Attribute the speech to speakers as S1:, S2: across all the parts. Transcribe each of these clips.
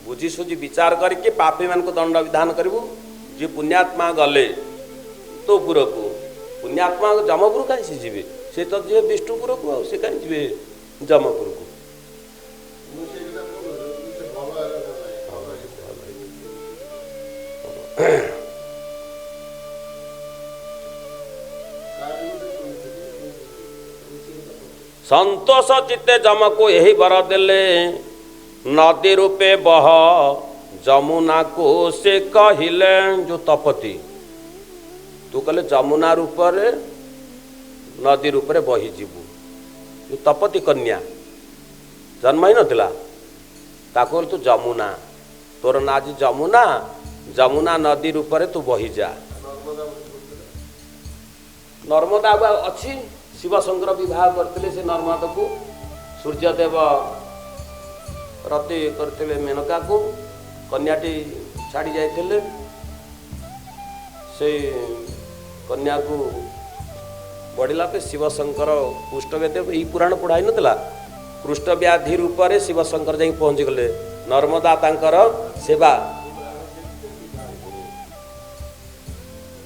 S1: ବୁଝି ସୁଝି ବିଚାର କରିକି ପାପୀମାନଙ୍କୁ ଦଣ୍ଡ ବିଧାନ କରିବୁ। ଯିଏ ପୁଣ୍ୟାତ୍ମା ଗଲେ ତୋ ପୁରକୁ, ପୁଣ୍ୟାତ୍ମା ଯମପୁର କାହିଁ ସେ ଯିବେ? ସେ ତ ଯିବେ ବିଷ୍ଣୁପୁରକୁ, ଆଉ ସେ କାହିଁ ଯିବେ ଯମପୁରକୁ?
S2: ମୁଁ ସେଇ କଥା କହୁନଥିଲି, ସେ ଭଲ ହେଲା ନା ନାହିଁ, ଭଲ ହେଇଥାଏ। କାହାଠୁ ଗୋଟେ ଶୁଣିଥିଲି, ମୁଁ ସେଇ କଥା କହୁଥିଲି।
S1: ସନ୍ତୋଷ ଚିତ୍ତେ ଯମକୁ ଏହି ବର ଦେଲେ, ନଦୀ ରୂପେ ବହ ଯମୁନାକୁ ସେ କହିଲେ। ଯୋଉ ତପତି ତୁ କହିଲେ ଯମୁନା ରୂପରେ ନଦୀ ରୂପରେ ବହିଯିବୁ। ଯୋଉ ତପତି କନ୍ୟା ଜନ୍ମ ହେଇନଥିଲା, ତାକୁ କହିଲେ ତୁ ଯମୁନା, ତୋର ନାଁ ଆଜି ଯମୁନା, ଯମୁନା ନଦୀ ରୂପରେ ତୁ ବହିଯା।
S2: ନର୍ମଦା ବୋଲି କହୁଥିଲେ।
S1: ନର୍ମଦା ବା ଅଛି, ଶିବଶଙ୍କର ବିବାହ କରିଥିଲେ ସେ ନର୍ମଦାକୁ, ସୂର୍ଯ୍ୟଦେବ ରତି କରିଥିଲେ ମେନକାକୁ, କନ୍ୟାଟି ଛାଡ଼ି ଯାଇଥିଲେ, ସେଇ କନ୍ୟାକୁ ବଢ଼ିଲା ପରେ ଶିବଶଙ୍କର କୁଷ୍ଠବ୍ୟାଧି, ଏଇ ପୁରାଣ ପଢ଼ା ହେଇନଥିଲା? କୁଷ୍ଠବ୍ୟାଧି ରୂପରେ ଶିବଶଙ୍କର ଯାଇକି ପହଞ୍ଚିଗଲେ, ନର୍ମଦା ତାଙ୍କର ସେବା।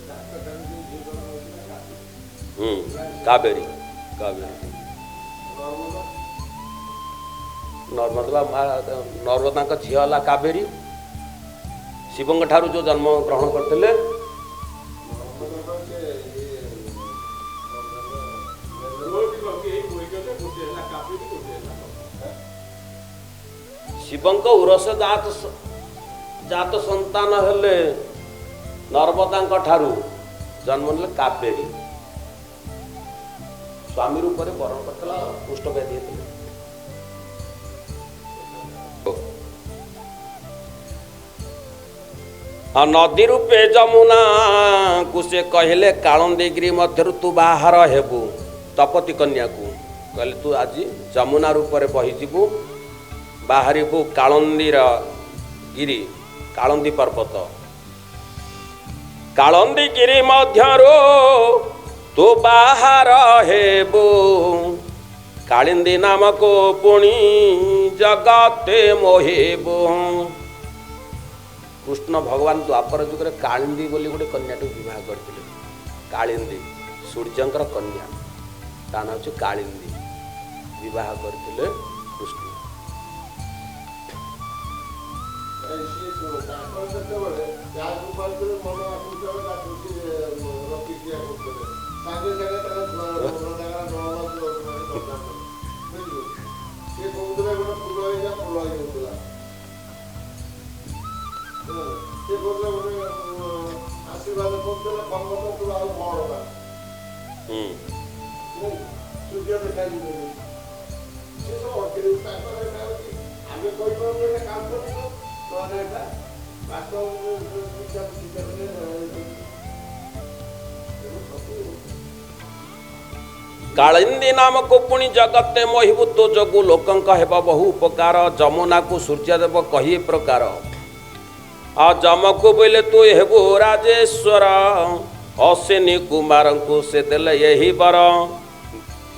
S2: ଡାକ୍ତରଖାନା ଯୋଉ ଝିଅ ଜନ୍ମ ହେଇଥିଲା କାଶୀ।
S1: ହୁଁ, କାବେରୀ, କାବେରୀ।
S2: ନର୍ମଦା।
S1: ନର୍ମଦା ମା, ନର୍ମଦାଙ୍କ ଝିଅ ହେଲା କାବେରୀ, ଶିବଙ୍କ ଠାରୁ ଯୋଉ ଜନ୍ମ ଗ୍ରହଣ କରିଥିଲେ।
S2: ନର୍ମଦା ସେ ଇଏ
S3: ଦୁଇଟି ନଦୀ ଏଇ ବହିଗଲେ, ଗୋଟିଏ ହେଲା କାବେରୀ, ଗୋଟିଏ ହେଲା ନର୍ମଦା।
S1: ଶିବଙ୍କ ଉରସ ଜାତ ଜାତ ସନ୍ତାନ ହେଲେ ନର୍ମଦାଙ୍କ ଠାରୁ ଜନ୍ମ ନେଲେ କାବେରୀ, ସ୍ୱାମୀ ରୂପରେ ବରଣ କରିଥିଲା, କୁଷ୍ଠବ୍ୟାଧି ହେଇଥିଲେ। ଆଉ ନଦୀ ରୂପେ ଯମୁନାକୁ ସେ କହିଲେ, କାଳନ୍ଦୀଗିରି ମଧ୍ୟରୁ ତୁ ବାହାର ହେବୁ। ତପତି କନ୍ୟାକୁ କହିଲେ ତୁ ଆଜି ଯମୁନା ରୂପରେ ବହିଯିବୁ, ବାହାରିବୁ କାଳନ୍ଦୀର ଗିରି, କାଳନ୍ଦୀ ପର୍ବତ, କାଳନ୍ଦୀଗିରି ମଧ୍ୟରୁ ତୁ ବାହାର ହେବୁ, କାଳିନ୍ଦୀ ନାମକୁ ପୁଣି ଜଗତେ ମୋହିବୁ। କୃଷ୍ଣ ଭଗବାନ ଦ୍ୱାପର ଯୁଗରେ କାଳିନ୍ଦୀ ବୋଲି ଗୋଟେ କନ୍ୟାଟିକୁ ବିବାହ କରିଥିଲେ। କାଳିନ୍ଦୀ ସୂର୍ଯ୍ୟଙ୍କର କନ୍ୟା, ତା ନାଁ ହେଉଛି କାଳିନ୍ଦୀ, ବିବାହ କରିଥିଲେ କୃଷ୍ଣ।
S2: ସିଏ ଶୁଣ, ତାଙ୍କର ସେତେବେଳେ ଯାହାକୁ ପାରୁଥିଲେ ମନ ଆକୃଷ୍ଟ ହେଲେ ତାକୁ ସିଏ ରତିକ୍ରିୟା କରୁଥିଲେ ସାଙ୍ଗେ ସାଙ୍ଗେ, ତାଙ୍କ ଛୁଆ ତାଙ୍କର 9 ମାସ 10 ମାସ ଦରକାର, ବୁଝିଲୁ? ସିଏ କହୁଥିଲେ ଗୋଟେ ଫୁଲ ହେଇଯା, ଫୁଲ ହେଇଯାଉଥିଲା। ସିଏ କହୁଥିଲେ ଗୋଟେ ଆଶୀର୍ବାଦ କରୁଥିଲେ ପର୍ବତ ତୁ ଆଉ ବଡ଼ ସୂର୍ଯ୍ୟ ଦେଖାଯିବେନି। ସେ ସବୁ ଅତିରିକ୍ତ ତାଙ୍କର। ଏଇଟା ହେଉଛି ଆମେ କହିପାରୁନୁ ଏଇଟା କାଳ୍ପନିକ ନହେଲେ ଏଇଟା ବାସ୍ତବ। ବିଚାର ସବୁ।
S1: କାଳିନ୍ଦୀ ନାମକୁ ପୁଣି ଜଗତେ ମୋହିବୁ, ତୋ ଯୋଗୁ ଲୋକଙ୍କ ହେବ ବହୁ ଉପକାର। ଯମୁନାକୁ ସୂର୍ଯ୍ୟଦେବ କହି ପ୍ରକାର, ଆଉ ଯମକୁ ବୋଇଲେ ତୁ ହେବୁ ରାଜେଶ୍ୱର। ଅଶ୍ୱିନୀ କୁମାରଙ୍କୁ ସେ ଦେଲେ ଏହି ବର,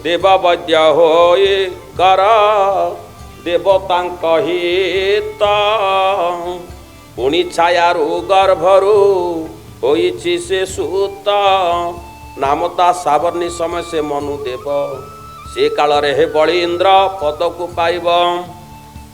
S1: ଦେବ ବୈଦ୍ୟ ହୋଇ କର ଦେବତାଙ୍କ ହିତ। ପୁଣି ଛାୟାରୁ ଗର୍ଭରୁ ହୋଇଛି ସେ ସୁତ, ନାମ ତା ସାବର୍ଣ୍ଣୀ ସମୟ ସେ ମନୁ ଦେବ। ସେ କାଳରେ ହେ ବଳି ଇନ୍ଦ୍ର ପଦକୁ ପାଇବ।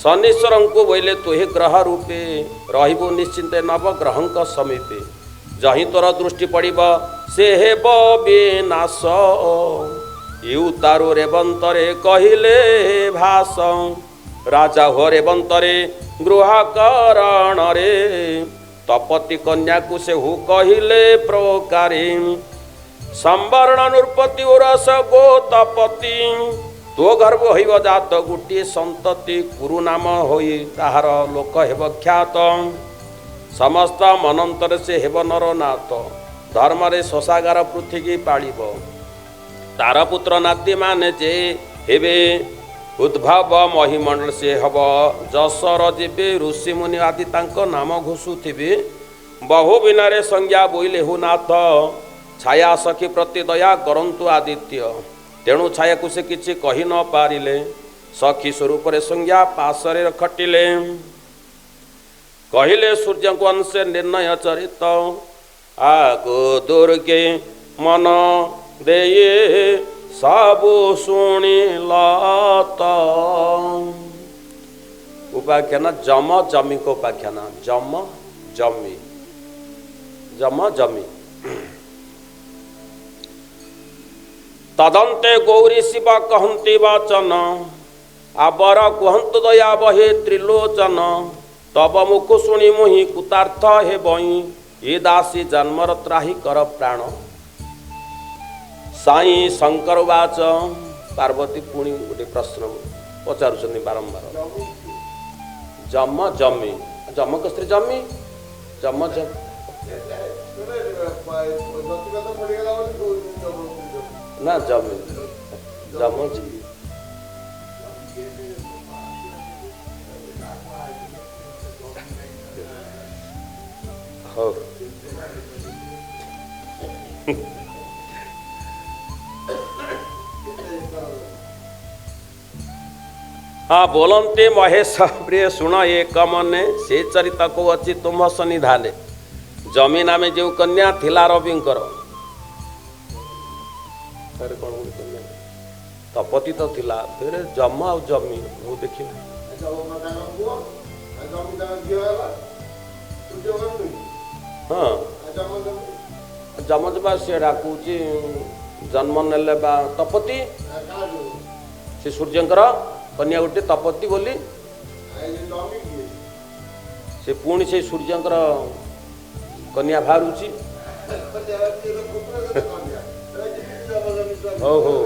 S1: ଶନୀଶ୍ୱରଙ୍କୁ ବୋଇଲେ ତୁହି ଗ୍ରହ ରୂପେ ରହିବୁ ନିଶ୍ଚିନ୍ତେ ନବ ଗ୍ରହଙ୍କ ସମୀପେ, ଯହିଁ ତୋର ଦୃଷ୍ଟି ପଡ଼ିବ ସେ ହେବ ବିନାଶ। You ତାରୁ ରେବନ୍ତରେ କହିଲେ ଭାସ, ରାଜା ହୋ ରେବନ୍ତରେ ଗୃହ କରଣରେ। ତପତି କନ୍ୟାକୁ ସେ ହୁ କହିଲେ ପ୍ରକାରେ, ସମ୍ବରଣ ନୃପତି ଉରସ ଗୋ ତପତି। ତୋ ଗର୍ଭ ହୋଇବ ଜାତ ଗୋଟିଏ ସନ୍ତତି, କୁରୁ ନାମ ହୋଇ ତାହାର ଲୋକ ହେବ ଖ୍ୟାତ। ସମସ୍ତ ମନନ୍ତରେ ସେ ହେବ ନରନାଥ, ଧର୍ମରେ ଶଶାଗାର ପୃଥିବୀ ପାଳିବ। ତାର ପୁତ୍ର ନାତିମାନେ ଯେ ହେବେ, ଉଦ୍ଭବ ମହିମଣ୍ଡଳ ସେ ହେବ ଯଶର ଯିବେ। ଋଷିମୁନି ଆଦି ତାଙ୍କ ନାମ ଘୋଷୁଥିବେ, ବହୁ ବିନରେ ସଂଜ୍ଞା ବୋଇଲେ ହୁ ନାଥ। ଛାୟା ସଖୀ ପ୍ରତି ଦୟା କରନ୍ତୁ ଆଦିତ୍ୟ। ତେଣୁ ଛାୟାକୁ ସେ କିଛି କହି ନ ପାରିଲେ, ସଖୀ ସ୍ୱରୂପରେ ସଂଜ୍ଞା ପାଶରେ ଖଟିଲେ। କହିଲେ ସୂର୍ଯ୍ୟଙ୍କୁ ଅଂଶେ ନିର୍ଣ୍ଣୟ ଚରିତ। ଆଗୁ ଦୁର୍ଗେ ମନ ଦେଇ ସବୁ ଶୁଣିଲ ତ। ଉପାଖ୍ୟାନ ଯମ ଜମିଙ୍କ ଉପାଖ୍ୟାନ। ଯମ ଜମି, ଯମ ଜମି। ତଦନ୍ତେ ଗୌରୀ ଶିବ କହନ୍ତି ବଚନ, ଆବର କୁହନ୍ତୁ ଦୟା ବହେ ତ୍ରିଲୋଚନ। ତବ ମୁଖ ଶୁଣି ମୁହିଁ କୃତାର୍ଥ ହେବଇଁ, ଏ ଦାସୀ ଜନ୍ମର ତ୍ରାହି କର ପ୍ରାଣ। ସାଇ ଶଙ୍କର ବାଚ। ପାର୍ବତୀ ପୁଣି ଗୋଟେ ପ୍ରଶ୍ନ ପଚାରୁଛନ୍ତି ବାରମ୍ବାର। ଯମ ଜମି, ଯମଙ୍କ ସ୍ତ୍ରୀ ଜମି, ଯମ ଜମି। ନା ଜମି, ଯମ। ହଉ, ହଁ ବୋଲନ୍ତି ମହେଶ ପ୍ରିୟ ଶୁଣ ଏକ ମନେ, ସେ ଚରିତ ଅଛି ତୁମ ସନ୍ନିଧାନେ। ଜମି ନାମେ ଯେଉଁ କନ୍ୟା ଥିଲା ରବିଙ୍କର, କଣ ଗୋଟେ କନ୍ୟା ତପତି ତ ଥିଲା, ଫେରେ ଜମ ଆଉ ଜମି ମୁଁ ଦେଖିଲି। ହଁ, ଯମ ବା ସିଏ ଡାକୁଛି ଜନ୍ମ ନେଲେ ବା ତପତି, ସେ ସୂର୍ଯ୍ୟଙ୍କର କନ୍ୟା ଗୋଟେ ତପତି ବୋଲି, ସେ ପୁଣି ସେଇ ସୂର୍ଯ୍ୟଙ୍କର କନ୍ୟା ବାହାରୁଛି। ହଉ ହଉ।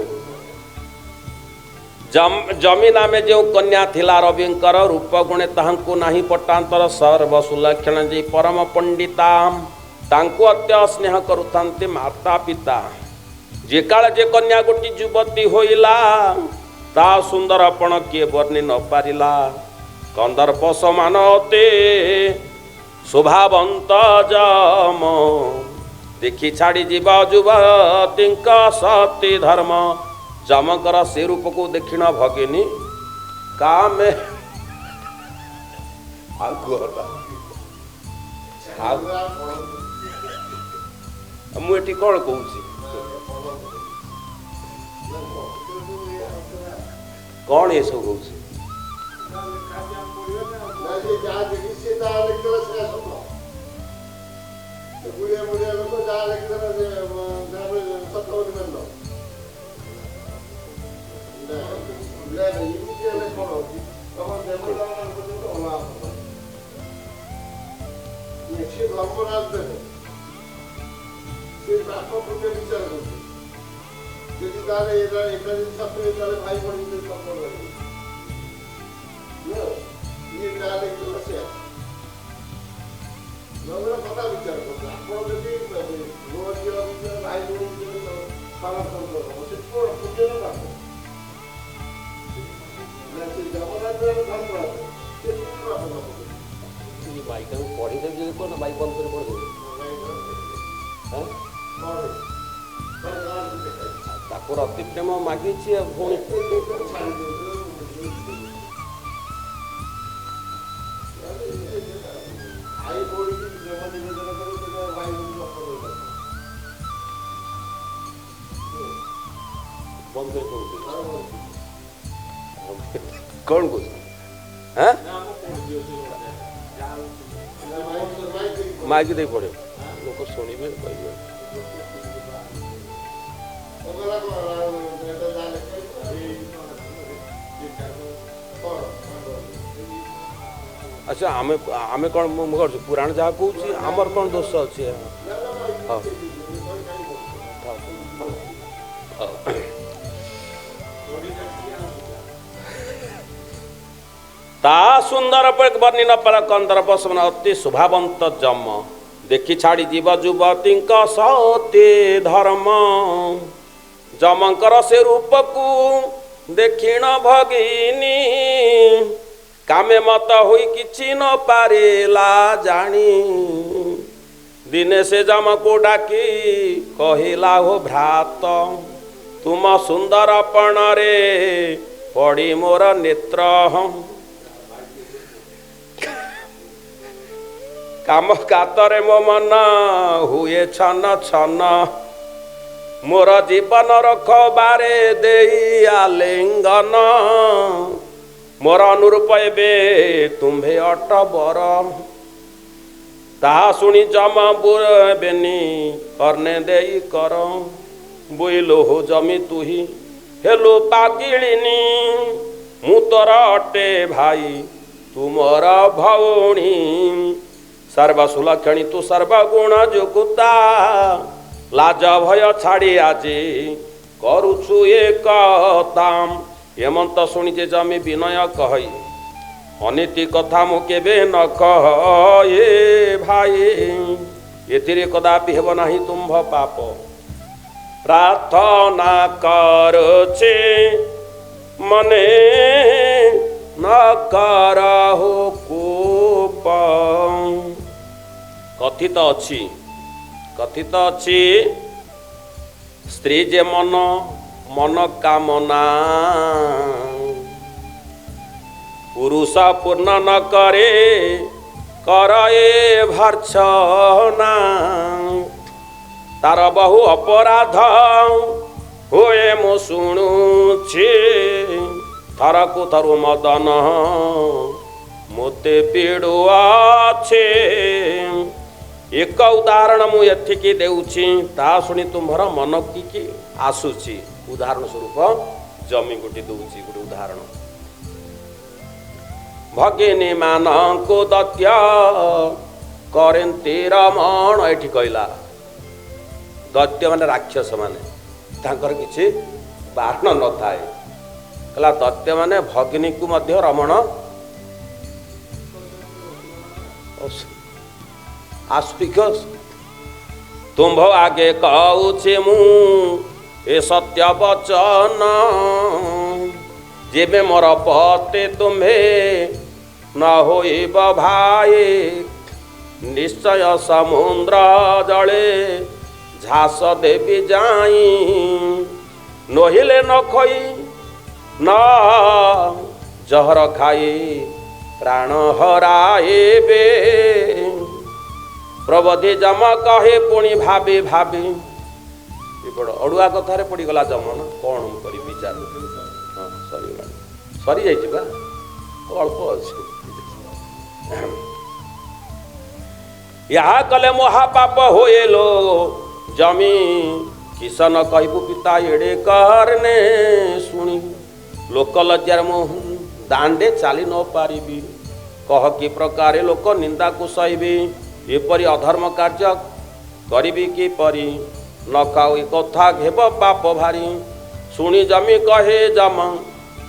S1: ଜମି ନାମେ ଯେଉଁ କନ୍ୟା ଥିଲା ରବିଙ୍କର, ରୂପ ଗୁଣେ ତାହାଙ୍କୁ ନାହିଁ ପଟ୍ଟାନ୍ତର। ସର୍ବ ସୁଲକ୍ଷଣ ଯେ ପରମ ପଣ୍ଡିତା, ତାଙ୍କୁ ଅତ୍ୟ ସ୍ନେହ କରୁଥାନ୍ତି ମାତା ପିତା। ଯେ କାଳେ ଯେ କନ୍ୟା ଗୋଟି ଯୁବତୀ ହୋଇଲା, ତା ସୁନ୍ଦରପଣ କିଏ ବର୍ଣ୍ଣି ନ ପାରିଲା। କନ୍ଦର୍ପ ସମାନ ଅତି ଶୋଭାବନ୍ତ ଯମ, ଦେଖି ଛାଡ଼ି ଯିବ ଯୁବତୀଙ୍କ ସତୀ ଧର୍ମ। ଯମଙ୍କର ସେ ରୂପକୁ ଦେଖିଣ ଭଗିନୀ କାମେ। ଆଉ କୁହ, ଆଉ ମୁଁ ଏଠି କ'ଣ କହୁଛି, କ'ଣ ଏସବୁ କହୁଛି?
S2: ଧର୍ମରାଜ ଦେବ ସେ ପାପ ପୁଣ୍ୟ ବିଚାର କରୁଛି। ଯଦି ତାହେଲେ ଏଇଟା ଏଇଟା ଯଦି ସତ, ତାହେଲେ ଭାଇ ଭଉଣୀ ଭିତରେ ସମ୍ପର୍କ ରହିବ। ଇଏ ଯାହା ଲେଖିଥିଲା ସେୟା ନହେଲେ କଥା ବିଚାର କରୁଛି। ଆପଣ ଯଦି ପୁଅ ଝିଅ ଭିତରେ, ଭାଇ ଭଉଣୀ ଭିତରେ ଖରାପ ସମ୍ପର୍କ ହବ, ସେଠି କ'ଣ ପୁଣ୍ୟ ନା ପାପ? ନା ସେ ଜଗନ୍ନାଥ ଧର୍ମରାଜ, ସେ ପୁଣି ପାପ କାମ କରୁଛି।
S1: ମାଇକ୍ ଆମେ ପଢ଼ିଦେବି ଯଦି କୁହ ନା, ମାଇକ୍ ବନ୍ଦ କରି ପଢ଼ିଦେବି। ହଁ, ତାକୁ ରତି ପ୍ରେମ ମାଗିଛି ଆଉ ପୁଣି ବନ୍ଦ କରି କହୁଛି। କ'ଣ କହୁଛୁ? ହଁ, ମାଇକ୍ ଦେଇ ପଢ଼ିବ, ଲୋକ ଶୁଣିବେ କହିବେ। ଆଚ୍ଛା, ଆମେ କ'ଣ ମୁଁ କରୁଛୁ? ପୁରାଣ ଯାହା କହୁଛି, ଆମର କ'ଣ ଦୋଷ ଅଛି? ହଁ, ତା ସୁନ୍ଦର ବର୍ଣ୍ଣିନ ପର କନ୍ଦର୍ପ ସମାନ ଅତି ଶୋଭାବନ୍ତ ଯମ, ଦେଖି ଛାଡ଼ି ଯିବ ଯୁବତୀଙ୍କ ସତୀ ଧର୍ମ। ଯମଙ୍କର ସେ ରୂପକୁ ଦେଖିଣ ଭଗିନୀ, କାମେ ମତ ହୋଇ କିଛି ନ ପାରିଲା ଜାଣି। ଦିନେ ସେ ଯମକୁ ଡାକି କହିଲା, ହୋ ଭ୍ରାତ, ତୁମ ସୁନ୍ଦରପଣରେ ପଡ଼ି ମୋର ନେତ୍ର। କାମ କାତରେ ମୋ ମନ ହୁଏ ଛନ ଛନ, ମୋର ଜୀବନ ରଖବାରେ ଦେଇ ଆଲିଙ୍ଗନ। ମୋର ଅନୁରୂପ ଏବେ ତୁମ୍ଭେ ଅଟ ବର। ତାହା ଶୁଣି ଜମ ବେନି କର୍ଣ୍ଣେ ଦେଇ କର, ବୋଇଲୁ ହୋ ଜମି ତୁହି ହେଲୁ ପାଗିଳିନି। ମୁଁ ତୋର ଅଟେ ଭାଇ ତୁମର ଭଉଣୀ, ସର୍ବ ସୁଲକ୍ଷଣୀ ତୁ ସର୍ବଗୁଣ ଯୁଗୁତା। ଲାଜ ଭୟ ଛାଡ଼ି ଆଜି କରୁଛୁ ଏ କଥା। ହେମନ୍ତ ଶୁଣି ଯେ ଜମି ବିନୟ କହଇ, ଅନୀତି କଥା ମୁଁ କେବେ ନ କହେ ଭାଇ। ଏଥିରେ କଦାପି ହେବ ନାହିଁ ତୁମ୍ଭ ପାପ। ପ୍ରାର୍ଥନା କରୁଛି ମନେ ନ କରହୁ କୋପ। କଥିତ ଅଛି, କଥିତ ଅଛି, ସ୍ତ୍ରୀ ଯେ ମନ ମନ କାମନା, ପୁରୁଷ ପୂର୍ଣ୍ଣ ନ କରେ କର ଏ ଭର୍ତ୍ସନା। ତାର ବହୁ ଅପରାଧ ହୁଏ ମୁଁ ଶୁଣୁଛି, ଥରକୁ ଥରୁ ମଦନ ମୋତେ ପିଡ଼ୁଅଛି। ଏକ ଉଦାହରଣ ମୁଁ ଏଠିକି ଦେଉଛି, ତାହା ଶୁଣି ତୁମ୍ଭର ମନ କି କି ଆସୁଛି। ଉଦାହରଣ ସ୍ୱରୂପ ଜମି ଗୋଟି ଦେଉଛି ଗୋଟେ ଉଦାହରଣ। ଭଗିନୀ ମାନଙ୍କୁ ଦତ୍ୟ କରନ୍ତି ରମଣ। ଏଠି କହିଲା ଦୈତ୍ୟ ମାନେ ରାକ୍ଷସ ମାନେ, ତାଙ୍କର କିଛି ବାରଣ ନଥାଏ। କହିଲା ଦୈତ୍ୟ ମାନେ ଭଗିନୀକୁ ମଧ୍ୟ ରମଣ ଆସ୍ତିକ। ତୁମ୍ଭ ଆଗେ କହୁଛି ମୁଁ ଏ ସତ୍ୟ ବଚନ, ଯେବେ ମୋର ପତେ ତୁମ୍ଭେ ନ ହୋଇବ ଭାଇ, ନିଶ୍ଚୟ ସମୁଦ୍ର ଜଳେ ଝାସ ଦେବି ଯାଇ। ନହିଲେ ନ ଖଇ ନ ଜହର ଖାଇ ପ୍ରାଣ ହରାଇବେ। ପ୍ରବଧି ଯମ କହେ ପୁଣି ଭାବି ଭାବି, ଏ ବଡ଼ ଅଡ଼ୁଆ କଥାରେ ପଡ଼ିଗଲା ଯମ ନା, କ'ଣ ମୁଁ କରିବି ବିଚାର। ହଁ ସରିଗଲାଣି, ସରିଯାଇଛି ବା, ଅଳ୍ପ ଅଛି। ଏହା କଲେ ମହାପାପ ହୋଇଲୋ ଜମି, କିଶନ କହିବୁ ପିତା ଏଡ଼େ କରନେ ଶୁଣି। ଲୋକ ଲଜ୍ଜାରେ ମୁଁ ଦାଣ୍ଡେ ଚାଲି ନ ପାରିବି, କହ କି ପ୍ରକାରେ ଲୋକ ନିନ୍ଦାକୁ ସହିବି। ଏପରି ଅଧର୍ମ କାର୍ଯ୍ୟ କରିବି କିପରି, ନ ଖାଉ ଏ କଥା ହେବ ପାପ ଭାରି। ଶୁଣି ଜମି କହେ ଜମ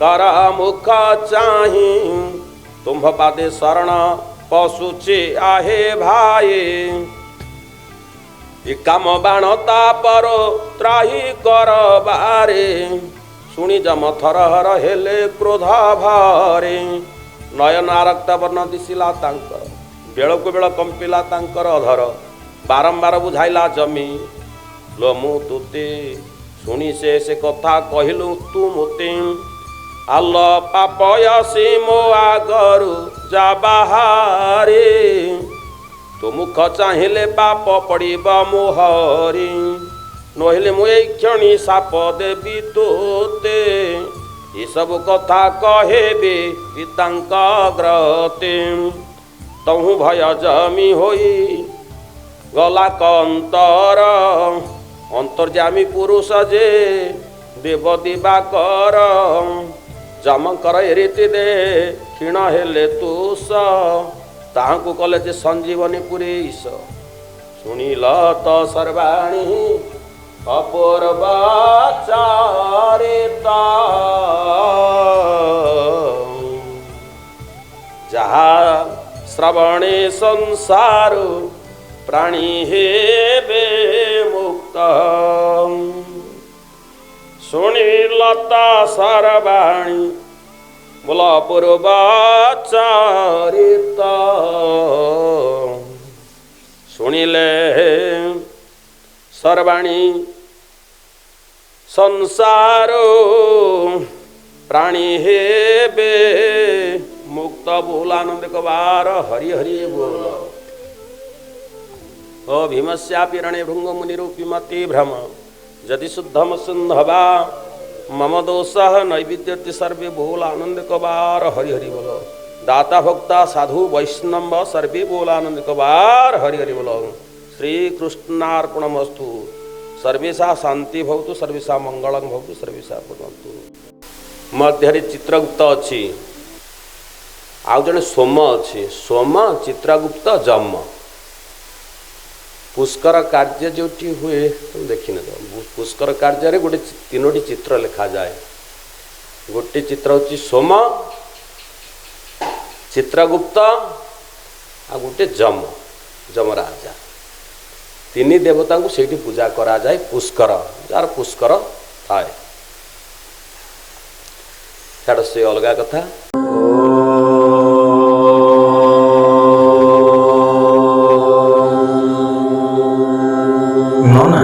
S1: କର ମୁଖ ଚାହିଁ, ତୁମ୍ଭ ପାଦେ ଶରଣ ପଶୁଛି ଆହେ ଭାଇ। ଏ କାମ ବାଣ ତାପର ତ୍ରାହି କରବାରେ, ଶୁଣି ଯମ ଥରହର ହେଲେ କ୍ରୋଧ ଭରେ। ନୟନ ଆରକ୍ତ ବର୍ଣ୍ଣ ଦିଶିଲା ତାଙ୍କର, ବେଳକୁ ବେଳ କମ୍ପିଲା ତାଙ୍କର ଅଧର। ବାରମ୍ବାର ବୁଝାଇଲା ଜମି ଲୋ ମୁଁ ତୁତେ, ଶୁଣି ସେ ସେ କଥା କହିଲୁ ତୁ ମୋତେ। ଆଲ ପାପ ଆସି ମୋ ଆଗରୁ ଯା ବାହାରେ, ତୁ ମୁଖ ଚାହିଁଲେ ପାପ ପଡ଼ିବ ମୋହରି। ନହିଲେ ମୁଁ ଏଇ କ୍ଷଣି ସାପ ଦେବି ତୋତେ, ଏସବୁ କଥା କହେବେ ପିତାଙ୍କ ଗ୍ରତେ। ତହୁଁ ଭୟ ଜମି ହୋଇ ଗଲା କନ୍ତର, ଅନ୍ତର୍ଯାମୀ ପୁରୁଷ ଯେ ଦେବ ଦିବାକର। ଯମଙ୍କର ଏ ରୀତି ଦେ କ୍ଷୀଣ ହେଲେ ତୁଷ, ତାହାଙ୍କୁ କଲେ ଯେ ସଞ୍ଜୀବନୀ ପୁରୀଶ। ଶୁଣିଲ ତ ସର୍ବାଣୀ ଅପୂର୍ବ ଚରିତ, ଯାହା ଶ୍ରବଣେ ସଂସାର ପ୍ରାଣୀ ହେବେ ମୁକ୍ତ। ଶୁଣିଲ ତ ସର୍ବାଣୀ ବୋଲ ଅପୂର୍ବ ଚରିତ। ଶୁଣିଲେ ସର୍ବାଣୀ ସଂସାର ପ୍ରାଣୀ ହେବେ ମୁକ୍ତ। ବୋଲ ଆନନ୍ଦ ବାର ହରି ହରି ବୋଲ। ଓ ଭୀମସ୍ୟାପି ରଣେ ଭୃଙ୍ଗ ମୁନିରୂପି ମତି ଭ୍ରମ ଯଦି ଶୁଦ୍ଧମ ସିନ୍ଧବା ମମ ଦୋଷଃ ନୈବିଦ୍ୟତି ସର୍ବେ ବୋଲ ଆନନ୍ଦ କବାର ହରି ହରି ବୋଲ। ଦାତା ଭକ୍ତା ସାଧୁ ବୈଷ୍ଣବ ସର୍ବେ ବୋଲ ଆନନ୍ଦ କବାର ହରି ହରି ବୋଲ। ଶ୍ରୀକୃଷ୍ଣାର୍ପଣମସ୍ତୁ। ସର୍ବେଷା ଶାନ୍ତି ଭବତୁ, ସର୍ବେଷା ମଙ୍ଗଳଂ ଭବତୁ, ସର୍ବେଷା ଭବନ୍ତୁ। ମଧ୍ୟରେ ଚିତ୍ରଗୁପ୍ତ ଅଛି, ଆଉ ଜଣେ ସୋମ ଅଛି। ସୋମ, ଚିତ୍ରଗୁପ୍ତ, ଯମ। ପୁଷ୍କର କାର୍ଯ୍ୟ ଯେଉଁଠି ହୁଏ ତୁମେ ଦେଖିନ ତ, ପୁଷ୍କର କାର୍ଯ୍ୟରେ ଗୋଟେ ତିନୋଟି ଚିତ୍ର ଲେଖାଯାଏ। ଗୋଟେ ଚିତ୍ର ହେଉଛି ସୋମ, ଚିତ୍ରଗୁପ୍ତ, ଆଉ ଗୋଟେ ଯମ, ଯମରାଜା। ତିନି ଦେବତାଙ୍କୁ ସେଇଠି ପୂଜା କରାଯାଏ। ପୁଷ୍କର, ଯାହାର ପୁଷ୍କର ଥାଏ, ଛାଡ଼ ସେ ଅଲଗା କଥା।
S4: ନନା,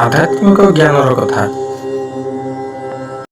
S4: ଆଧ୍ୟାତ୍ମିକ ଜ୍ଞାନର କଥା।